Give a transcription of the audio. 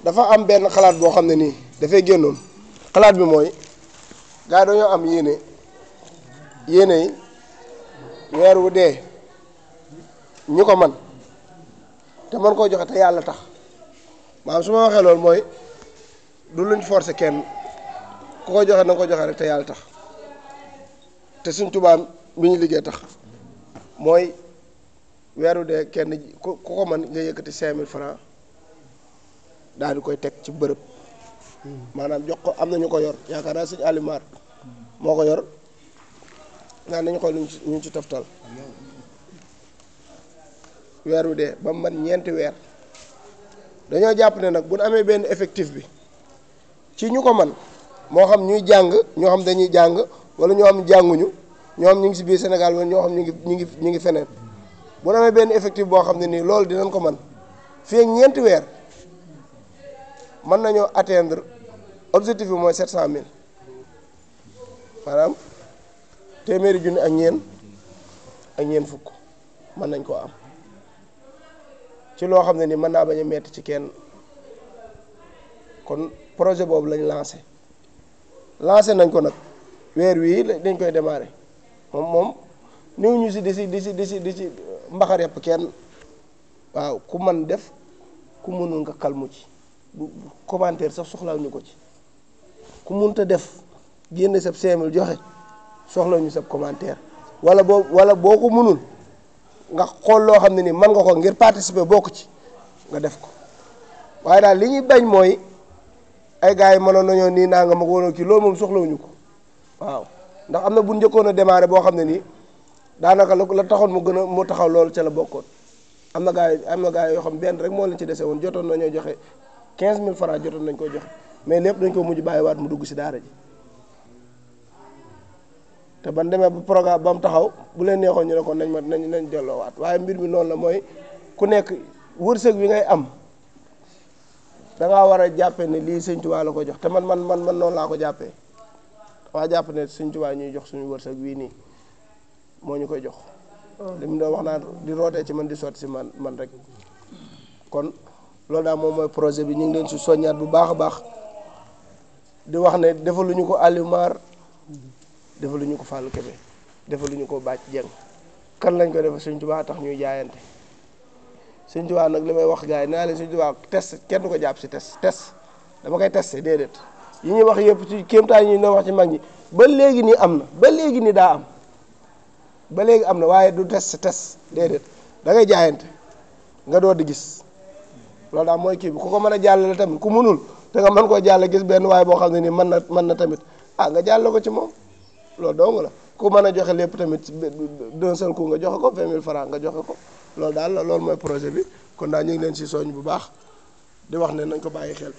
dafa am benn xalaat boo xam ne nii dafay génnoon xalaat bi mooy gars yi dañoo am yéene yi weer wu dee ñu ko man te mën koo joxe te yàlla tax maanaam su ma waxee loolu mooy du luñ forcer kenn ku ko joxe na ko joxe rek te yàlla tax te suñ tubaab mi ñu liggéey tax mooy weer wu dee kenn ku ko mën nga yëkkati 5000 francs daal di koy teg ci bërëb maanaam jox ko am na ñu ko yor yaakaar naa suñu alimar moo ko yor naan nañu xool ñu ci toftal weer wu dee ba mu man 4 weer dañoo jàpp ne nag bu ñu amee benn effectif bi ci ñu ko man moo xam ñuy jàng ñoo xam dañuy jàng wala ñoo xam jànguñu ñoo xam ñu ngi si biir Sénégal wala ñoo xam ñu ngi feneen bu ñu amee benn effectif boo xam ne nii loolu dinañ ko man fii ak 4 weer mën nañoo atteindre objectif bi mooy 700000 maanaam téeméeri junni ak ñeent fukk mën nañ koo am ci loo xam ne ni mën naa bañ a metti ci kenn kon projet boobu lañ lancé nañ ko nag weer wii dañ koy démarrer moom néew ñu si di si mbaxar yàpp kenn waaw ku mën def ku mënul nga kalmu ci bu commentaire sax soxlaaw ñu ko ci ku munta def génne sab 5000 joxe soxla ñu sab commentaire wala boo ko mënul nga xool loo xam ne ni mën nga ko ngir participer bokk ci nga def ko waaye daal li ñuy bañ mooy ay gars yi mënoon nañoo nii naa nga ma ko woon kii loolu moom soxlawuñu ko waaw ndax am na bu njëkkoon a démarrer boo xam ne nii daanaka la taxoon mu taxaw loolu ca la bokkoon am na gars yoo xam benn rek moo leen ci dese woon jotoon nañoo joxe 15000 francs jotoon nañ ko joxe mais lépp dañ ko mujj bàyyiwaat mu dugg si daara ji te ban demee ba programme ba mu taxaw bu leen neexoon ñu ne ko nañ delloowaat waaye mbir mi noonu la mooy ku nekk wërsëg bi ngay am da ngaa war a jàppe ne lii Sëñ Tuubaa la ko jox te man noonu laa ko jàppee waa jàpp ne Sëñ Tuubaa ñuy jox suñu wërsëg wii nii moo ñu koy jox li mu doon wax naan di rootee ci man di sotti si man rek kon loolu daal moom mooy projet bi ñu ngi leen si soññaat bu baax a baax di wax ne defaluñu ko Alimar defaluñu ko Fallou Kébé defaluñu ko Bàcc Jeng kan lañ ko defal Sëñ Tuubaa tax ñuy jaayante Sëñ Tuubaa nag li may wax gars yi nee naa leen Sëñ Tuubaa test kenn du ko jàpp si test dama koy testé déedéet yi ñuy wax yëpp ci kéemtaan yi ñuy wax ci mag ñi ba léegi nii am na ba léegi nii daa am ba léegi am na waaye du test déedéet da ngay jaayante nga door di gis loolu daal mooy kii bi ku ko mën a jàllale tamit ku mënul te nga mën koo jàlle gis benn waaye boo xam ne nii mën na tamit nga jàll ko ci moom loolu dong la ku mën a joxe lépp tamit d'un seul coup nga joxe ko 20000 francs nga joxe ko loolu daal loolu mooy projet bi kon daal ñu ngi leen si soñ bu baax di wax ne nañ ko bàyyi xel